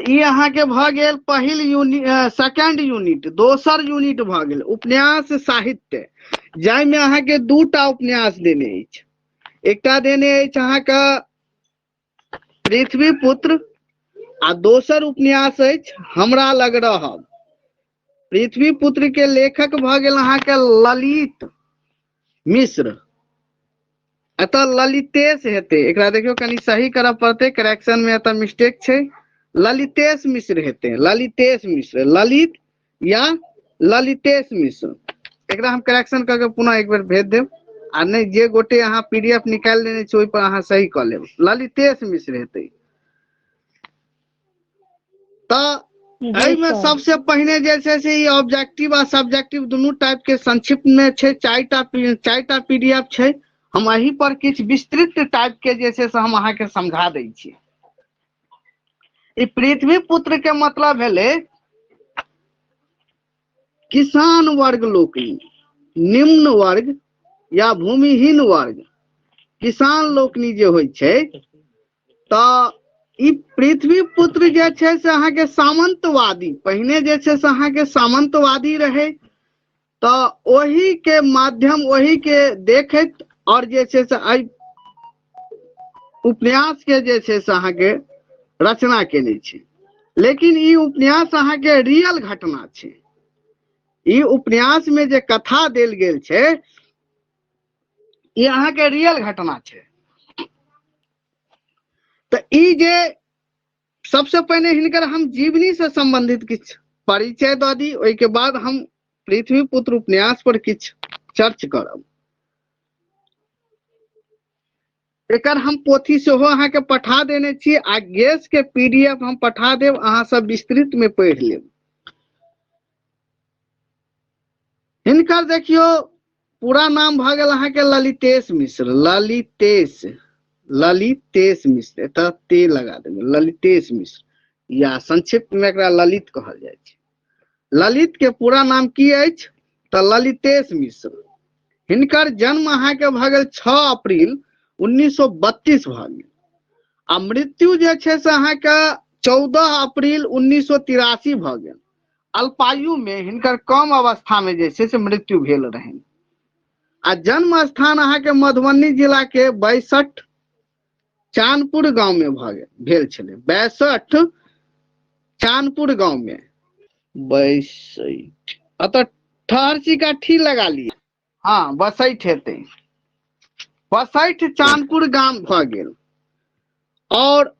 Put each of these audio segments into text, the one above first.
तऽ ई अहाँके भऽ गेल पहिल यूनिट, सेकेंड यूनिट, दोसर यूनिट भऽ गेल उपन्यास साहित्य, जाहिमे अहाँके दूटा उपन्यास देने अछि। एकटा देने अछि अहाँके पृथ्वी पुत्र आ दोसर उपन्यास अछि हमरा लग रहब। पृथ्वी पुत्र के लेखक भऽ गेल अहाँके ललित मिश्र। एतऽ ललितेश हेतै, एकरा देखियौ कनि सही करऽ पड़तै, करेक्शन में एतऽ मिस्टेक छै। ललितेश मिश्र हेतै, ललितेश मिश्र, ललित या ललितेश मिश्र। एकरा हम करेक्शन कऽ के पुनः एक बेर भेज देब, आ नहि जे गोटे अहाँ पीडीएफ निकालि लेने छी ओहि पर अहाँ सही कऽ लेब। ललितेश मिश्र हेतै। तऽ एहिमे सबसे पहिने जे छै से ई ऑब्जेक्टिव आ सब्जेक्टिव दुनू टाइप के संक्षिप्त में छै। चारिटा पीडीएफ छै। हम एहि पर किछु विस्तृत टाइप के जे छै से हम अहाँके समझा दै छी। ई पृथ्वी पुत्र के मतलब भेलै किसान वर्ग लोकनि, निम्न वर्ग या भूमिहीन वर्ग, किसान लोकनि जे होइ छै। तऽ ई पृथ्वी पुत्र जे छै से अहाँके सामंतवादी, पहिने जे छै से अहाँके सामंतवादी रहै, तऽ ओहि के माध्यम, ओहि के देखैत और जे छै से एहि उपन्यास के जे छै से अहाँके रचना केने छै। लेकिन ई उपन्यास अहाँके रियल घटना छै। ई उपन्यास में जे कथा देल गेल छै ई अहाँके रियल घटना छै। तऽ ई जे सबसे पहिने हिनकर हम जीवनी से संबंधित किछु परिचय दऽ दी, ओहिके बाद हम पृथ्वी पुत्र उपन्यास पर किछु चर्च करब। एकर हम पोथी सेहो अहाँके पठा देने छी आ गैस के पीडीएफ हम पठा देब, अहाँ सब विस्तृत में पढ़ि लेब। हिनकर देखियौ पूरा नाम भऽ गेल अहाँके ललितेश मिश्र, ललितेश, ललितेश मिश्र, एतऽ ते लगा देबै, ललितेश मिश्र या संक्षिप्त में एकरा ललित कहल जाइ छै। ललित के पूरा नाम की अछि? तऽ ललितेश मिश्र। हिनकर जन्म अहाँके भऽ गेल 6 अप्रैल 1932 भऽ गेल आ मृत्यु जे छै से अहाँके 14 अप्रैल 1983 भऽ गेल। अल्पायु में हिनकर कम अवस्था में जे छै से मृत्यु भेल रहनि। आ जन्म स्थान अहाँके मधुबनी जिला के 62 चानपुर गांव में भऽ गेल, भेल छलै। 62 चानपुर गांव में। 62 अतः ठहरसी का ठी लगा लिया। हाँ, बसैठ हेतै, बसैठ चानपुर गाम भऽ गेल। और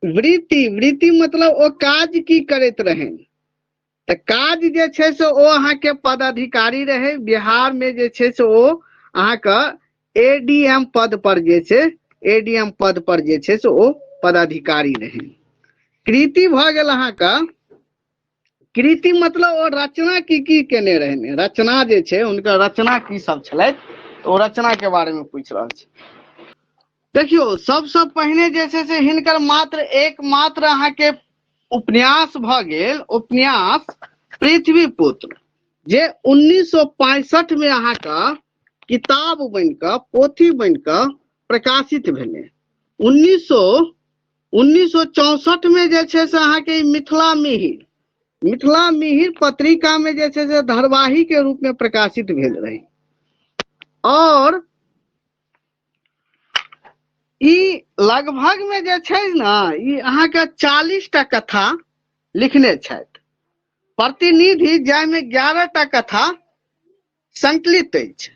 वृत्ति, वृत्ति मतलब ओ काज की करैत रहनि, तऽ काज जे छै से ओ अहाँके पदाधिकारी रहै। बिहार में जे छै से ओ अहाँके एडीएम पद पर जे छै, एडीएम पद पर जे छै से ओ पदाधिकारी रहै। कृति भऽ गेल अहाँके, कृति मतलब ओ रचना की की केने रहनि, रचना जे छै हुनकर रचना की सब छलै, ओ रचना के बारे में पूछि रहल छै। देखियौ सबसँ पहिने जे छै से हिनकर मात्र एकमात्र अहाँके उपन्यास भऽ गेल उपन्यास पृथ्वी पुत्र, जे 1965 में अहाँके किताब बनिकऽ, पोथी बनिकऽ प्रकाशित भेलै। 1964 में जे छै से अहाँके ई मिथिला मिहिर, मिथिला मिहिर पत्रिका में जे छै से धारावाहिक के रूप में प्रकाशित भेल रहै। और ई लगभग में जे छै ने ई अहाँके 40 टा कथा लिखने छथि। प्रतिनिधि जाहिमे 11 टा कथा संकलित अछि।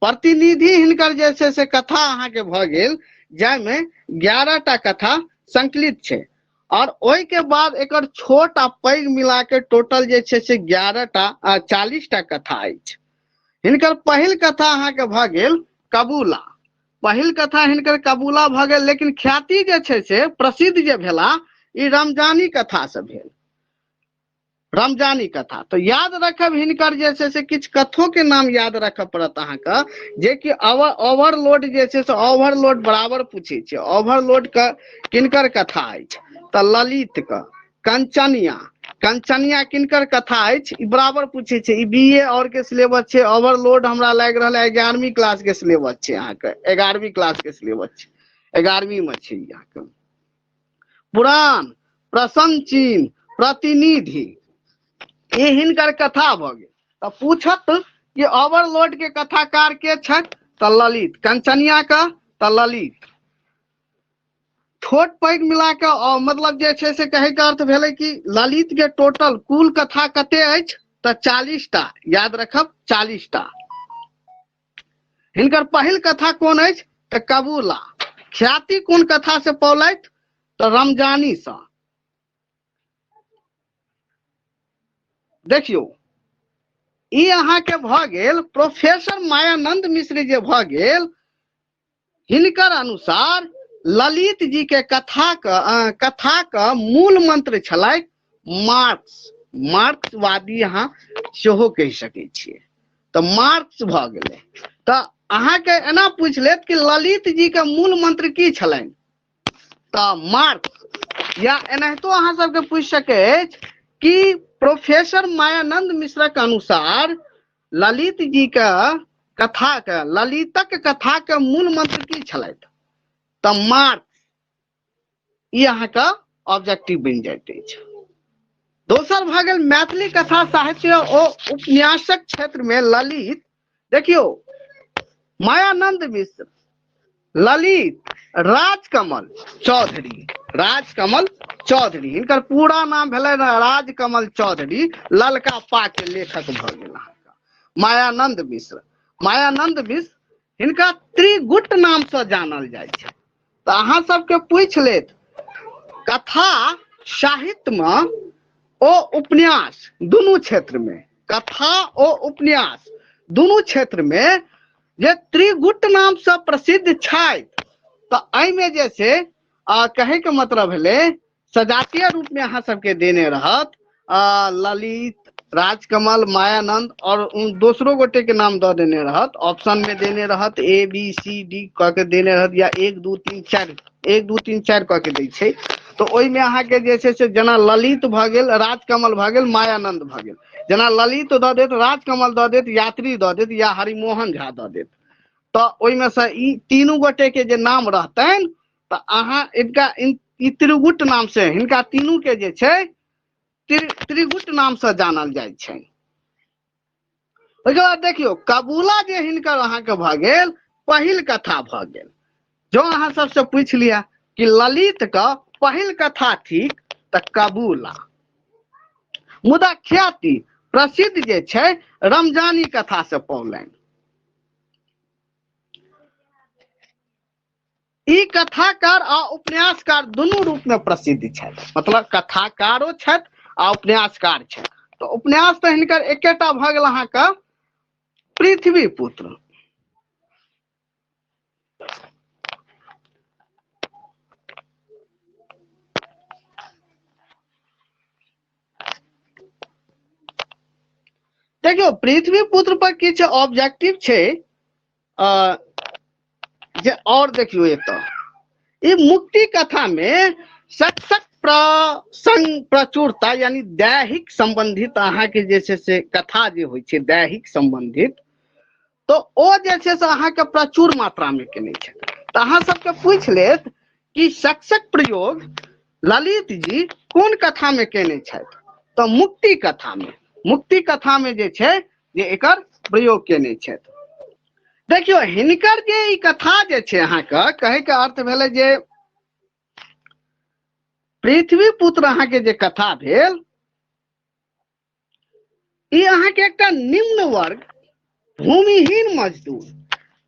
प्रतिनिधि हिनकर जे छै से कथा अहाँके भऽ गेल जाहिमे 11 टा कथा संकलित छै। और ओहिके बाद एकर छोट आ पैघ मिला के टोटल जे छै से 11 टा आ 40 टा कथा अछि। हिनकर पहिल कथा अहाँके भऽ गेल कबूला। पहिल कथा हिनकर कबूला भऽ गेल, लेकिन ख्याति जे छै से प्रसिद्ध जे भेला ई रमजानी कथा से भेल, रमजानी कथा। तऽ याद रखब हिनकर जे छै से किछु कथो के नाम याद रखऽ पड़त अहाँके, जे कि ओवरलोड जे छै से ओवरलोड बराबर पूछै छै। ओवरलोड के किनकर कथा अछि? तऽ ललित के। कंचनिया, कंचनिया किनकर कथा अछि? ई बराबर पूछै छै। ई बी ए और के सिलेबस छै। ओवरलोड हमरा लागि रहल है 11वीं क्लास के सिलेबस छै, अहाँके 11वीं क्लास के सिलेबस छै, 11वीं में छै ई अहाँके। पुराण, प्रसन्न चिन्ह, प्रतिनिधि, ई हिनकर कथा भऽ गेल। तऽ पूछत कि ओवरलोड के कथाकार के छथि? तऽ ललित। कंचनिया के? तऽ ललित। छोट पैघ मिला कऽ मतलब जे छै से कहैके अर्थ भेलै कि ललित के टोटल कुल कथा कते अछि? तऽ 40 टा। याद रखब 40 टा। हिनकर पहिल कथा कोन अछि? तऽ कबूला। ख्याति कोन कथा से पौलथि? तऽ रमजानी सँ। देखियौ, ई अहाँके भऽ गेल प्रोफेसर मायानंद मिश्र जे भऽ गेल, हिनकर अनुसार ललित जी के कथा के मूल मंत्र छलै मार्क्स। मार्क्सवादी अहाँ सेहो कहि सकै छियै। तऽ मार्क्स भऽ गेलै। तऽ अहाँके एना पूछि लेत कि ललित जी के मूल मंत्र की छलनि? तऽ मार्क्स। या एनाहितो अहाँ सबके पूछि सकै अछि कि प्रोफेसर मायानंद मिश्रक अनुसार ललित जी के कथा के, ललितक कथा के मूल मंत्र की छलथि? तऽ मार्क्स। ई अहाँके ऑब्जेक्टिव बनि जाइत अछि। दोसर भऽ गेल मैथिली कथा साहित्य ओ उपन्यासक क्षेत्र में ललित। देखियौ, मायानंद मिश्र, ललित, राजकमल चौधरी। राजकमल चौधरी, हिनकर पूरा नाम भेलै राजकमल चौधरी, ललका पा के लेखक भऽ गेल अहाँके मायानंद मिश्र। मायानंद मिश्र, हिनका त्रिगुट नाम से जानल जाइ छै। तऽ अहाँ सबके पूछि लेत कथा साहित्यमे ओ उपन्यास दुनू क्षेत्रमे, कथा ओ उपन्यास दुनू क्षेत्रमे जे त्रिगुट नामसँ प्रसिद्ध छथि, तऽ एहिमे जे छै कहैके मतलब भेलै सजातीय रूपमे अहाँ सबके देने रहत ललित, राजकमल, मायानंद और दोसरो गोटे के नाम दऽ देने रहत। ऑप्शन में देने रहत ए बी सी डी कऽ के देने रहत या 1 2 3 4, 1 2 3 4 कऽ के दै छै। तऽ ओहिमे अहाँके जे छै से जेना ललित भऽ गेल, राजकमल भऽ गेल, मायानंद भऽ गेल। जेना ललित दऽ देत, राजकमल दऽ देत, यात्री दऽ देत या हरिमोहन झा दऽ देत, तऽ ओहिमे से ई तीनू गोटे के जे नाम रहतनि, तऽ अहाँ इनका ई त्रिगुट नाम से, हिनका तीनू के जे छै त्रिगुट नाम से जानल जाइ छै। ओहिके बाद देखियौ, कबूला जे हिनकर अहाँके भऽ गेल पहिल कथा भऽ गेल। जो अहाँ सबसे पूछि लिअ कि ललित के पहिल कथा थिक, तऽ कबूला। मुदा ख्याति प्रसिद्ध जे छै रमजानी कथा से पौलनि। ई कथाकार आ उपन्यासकार दुनू रूप में प्रसिद्ध छथि। मतलब कथाकारो छथि आ उपन्यासकार छथि। तऽ उपन्यास तऽ हिनकर एकेटा भऽ गेल अहाँके पृथ्वी पुत्र। देखियौ, पृथ्वी पुत्र पर किछु ऑब्जेक्टिव छै जे और देखियौ, एतऽ ई मुक्ति कथा में सत्सक प्रसंग प्रचुरता, यानी दैहिक संबंधित अहाँके जे छै से कथा जे होइ छै दैहिक संबंधित, तऽ ओ जे छै से अहाँके प्रचुर मात्रा में केने छै। तऽ अहाँ सबके पूछि लेत कि सक्सक प्रयोग ललित जी कोन कथा में केने छथि? तऽ मुक्ति कथा में। मुक्ति कथा में जे छै जे एकर प्रयोग केने छथि। देखियौ, हिनकर जे ई कथा जे छै अहाँके कहैके अर्थ भेलै जे पृथ्वी पुत्र अहाँके जे कथा भेल, ई अहाँके एकटा निम्न वर्ग भूमिहीन मजदूर,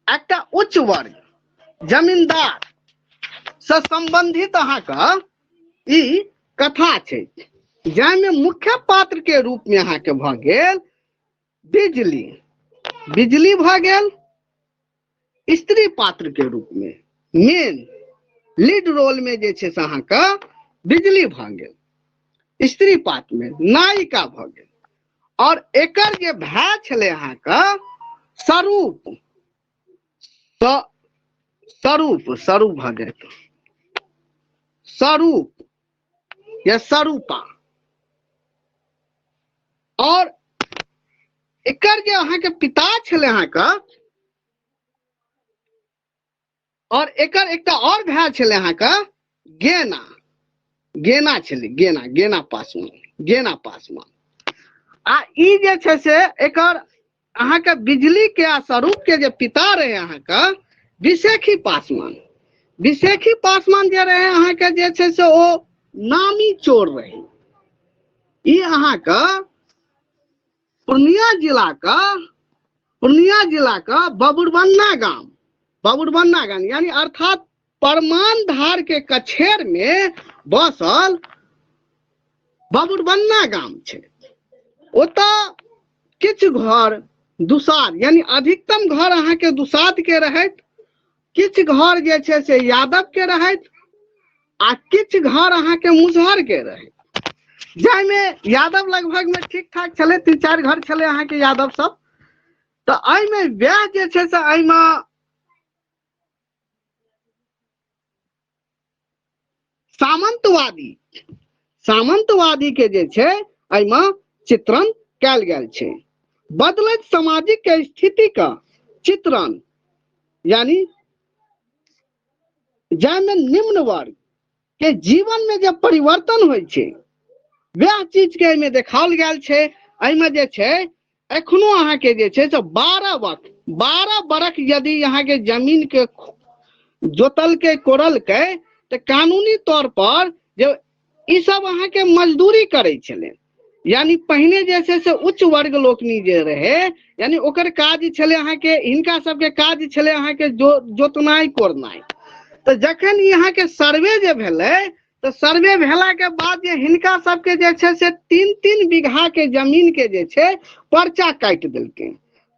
एकटा उच्च वर्ग जमींदार से संबंधित अहाँके ई कथा छै, जाहिमे मुख्य पात्र के रूप में अहाँके भऽ गेल बिजली। बिजली भऽ गेल स्त्री पात्र के रूप में, मेन लीड रोल में जे छै से अहाँके बिजली भऽ गेल स्त्री पात्र में, नायिका भऽ गेल। और एकर जे भाय छलै अहाँके स्वरूप, स्वरूप, स्वरूप भऽ जायत स्वरूप या स्वरूपा। और एकर जे अहाँके पिता छलै अहाँके, और एकर एकटा और भाय छलै अहाँके गेना। गेना छलै, गेना, गेना पासवान, गेना पासवान। आ ई जे छै से एकर अहाँके बिजली के आ स्वरूप के जे पिता रहे अहाँके बिसेखी पासवान, बिसेखी पासवान जे रहे अहाँके जे छै से ओ नामी चोर रहे। ई अहाँके पूर्णिया जिला का, पूर्णिया जिला का बबुरबन्ना गाम, बबुरबन्ना गाम यानी अर्थात परमान धार के कछेर में बसल बबुरबन्ना गाम छै। ओतऽ किछु घर दुसाध यानी अधिकतम घर अहाँके दुसाध के रहैत, किछु घर जे छै से यादव के रहैत आ किछु घर अहाँके मुसहर के रहैत, जाहिमे यादव लगभग में ठीक ठाक छलै, 3-4 घर छलै अहाँके यादव सब। तऽ एहिमे वएह जे छै से एहिमे सामंतवादी, सामंतवादी के जे छै एहिमे चित्रण कयल गेल छै। बदलैत सामाजिक के स्थिति का चित्रण यानी जाहिमे निम्न वर्ग के जीवन में जे परिवर्तन होइ छै वएह चीज के एहिमे देखाओल गेल छै। एहिमे जे छै एखनो अहाँके जे छै से 12 वर्ष, 12 बरख यदि अहाँके जमीन के जोतलकै कोड़लकै तऽ कानूनी तौर पर जे ई सब अहाँके मजदूरी करै छलै, यानी पहिने जे छै से उच्च वर्ग लोकनि जे रहै यानी ओकर काज छलै अहाँके, हिनका सबके काज छलै अहाँके जोतनाइ कोड़नाइ। तऽ जखन ई अहाँके सर्वे जे भेलै तऽ सर्वे भेला के बाद जे हिनका सबके जे छै से 3-3 बीघा के जमीन के जे छै पर्चा काटि देलकै।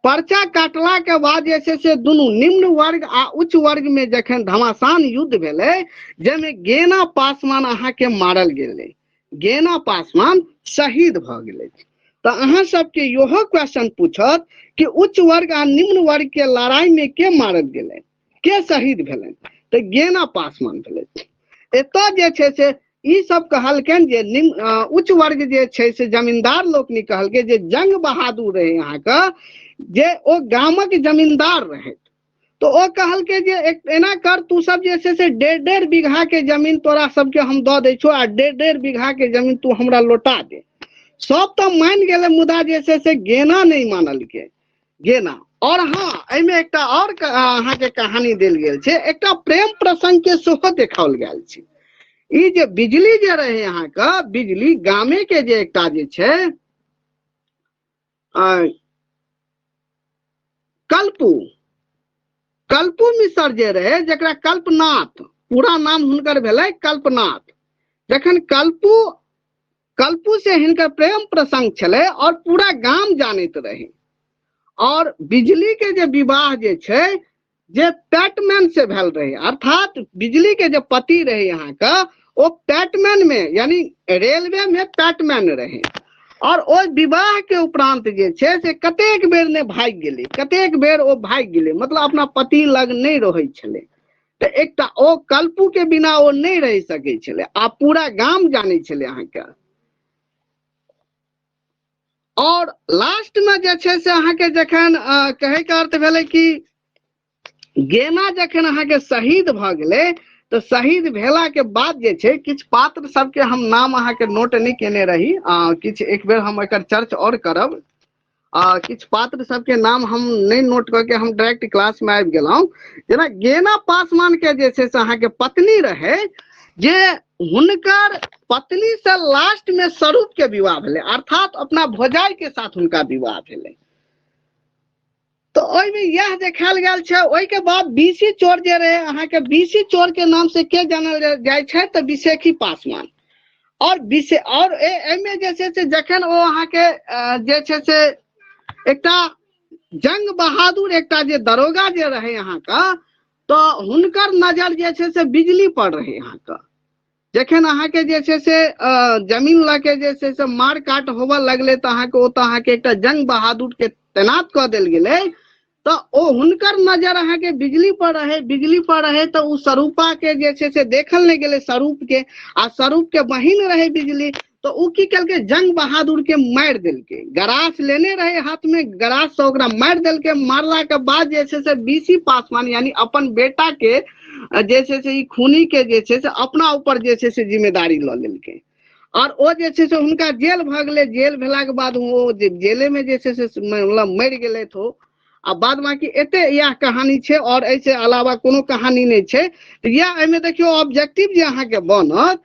पर्चा काटला के बाद जे छै से दुनू निम्न वर्ग आ उच्च वर्ग में जखन घमासान युद्ध भेलै जाहिमे गेना पासवान अहाँके मारल गेलै, गेना पासवान शहीद भऽ गेलै। तऽ अहाँ सबके इहो क्वेश्चन पूछत कि उच्च वर्ग आ निम्न वर्ग के लड़ाई में के मारल गेलै, के शहीद भेलै, तऽ गेना पासवान भेलै। एतऽ जे छै से ई सब कहलकनि जे निम्न उच्च वर्ग जे छै से जमींदार लोकनि कहलकै जे जंग बहादुर रहै अहाँके, जे ओ गामक जमींदार रहै, तऽ ओ कहलकै जे एना कर तू सब जे छै से 1.5-1.5 बीघा के जमीन तोरा सबके हम दऽ दै छौ आ 1.5-1.5 बीघा के जमीन तू हमरा लौटा दे। सब तऽ मानि गेलै मुदा जे छै से गेना नहि मानलकै, गेना। और हाँ एहिमे एकटा और अहाँके कहानी देल गेल छै, एकटा प्रेम प्रसंग के सेहो देखाओल गेल छै। ई जे बिजली जे रहे अहाँके, बिजली गामे के जे एकटा जे छै कल्पू, कल्पू मिश्र जे रहे जकरा कल्पनाथ पूरा नाम हुनकर भेलै कल्पनाथ। जखन कल्पू से हिनकर प्रेम प्रसंग छलै और पूरा गाम जानैत रहे, और बिजली के जे विवाह जे छै जे पैटमैन से भेल रहे, अर्थात बिजली के जे पति रहे अहाँके ओ पैटमैन में यानी रेलवे में पैटमैन रहे, और ओ विवाह के उपरांत जे छै से कतेक बेर ने भागि गेलै, कतेक बेर ओ भागि गेलै, मतलब अपना पति लग नहि रहै छलै। तऽ एकटा ओ कल्पू के बिना ओ नहि रहि सकै छलै आ पूरा गाम जानै छलै अहाँके। और लास्ट में जे छै से अहाँके जखन कहैके अर्थ भेलै कि गेना जखन अहाँके शहीद भऽ गेलै तऽ शहीद भेला के बाद जे छै किछु पात्र सबके हम नाम अहाँके नोट नहि केने रही, किछु एक बेर हम एकर चर्च और करब। किछु पात्र सबके नाम हम नहि नोट कऽ के हम डायरेक्ट क्लास में आबि गेलहुँ। जेना गेना पासवान के जे छै से अहाँके पत्नी रहै, जे हुनकर पत्नी से लास्ट में स्वरूप के विवाह भेलै, अर्थात अपना भौजाई के साथ हुनका विवाह भेलै। तऽ ओहिमे इएह देखायल गेल छै। ओहिके बाद बीसी चोर जे रहे अहाँके, बीसी चोर के नाम से के जानल जाइ छै तऽ बिसेखी पासवान। और बिसे और एहिमे जे छै से जखन ओ अहाँके जे छै से एकटा जंग बहादुर एकटा जे दरोगा जे रहे अहाँके, तऽ हुनकर नजर जे छै से बिजली पर रहे अहाँके। जखन अहाँके जे छै से जमीन लऽ के जे छै से मार काट होबऽ लगलै तऽ अहाँके ओतऽ अहाँके एकटा जंग बहादुर के तैनात कऽ देल गेलै, तऽ ओ हुनकर नजर अहाँके बिजली पर रहे, बिजली पर रहे तऽ ओ स्वरूपा के जे छै से देखल नहि गेलै स्वरूप के, आ स्वरूप के बहिन रहे बिजली, तऽ ओ की केलकै जंग बहादुर के मारि देलकै। गरास लेने रहे हाथ में, गरास से ओकरा मारि देलकै। मारला के बाद जे छै से बीसी पासवान यानी अपन बेटा के जे छै से ई खूनी के जे छै से अपना ऊपर जे छै से जिम्मेदारी लऽ लेलकै। आओर ओ जे छै से हुनका जेल भऽ गेलै। जेल भेलाके बाद ओ जेले मे जे छै से मतलब मरि गेलथि ओ। आ बाद बाकी एते इएह कहानी छै, आओर एहिसँ अलावा कोनो कहानी नहि छै। तऽ इएह एहिमे देखियौ, ऑब्जेक्टिव जे अहाँके बनत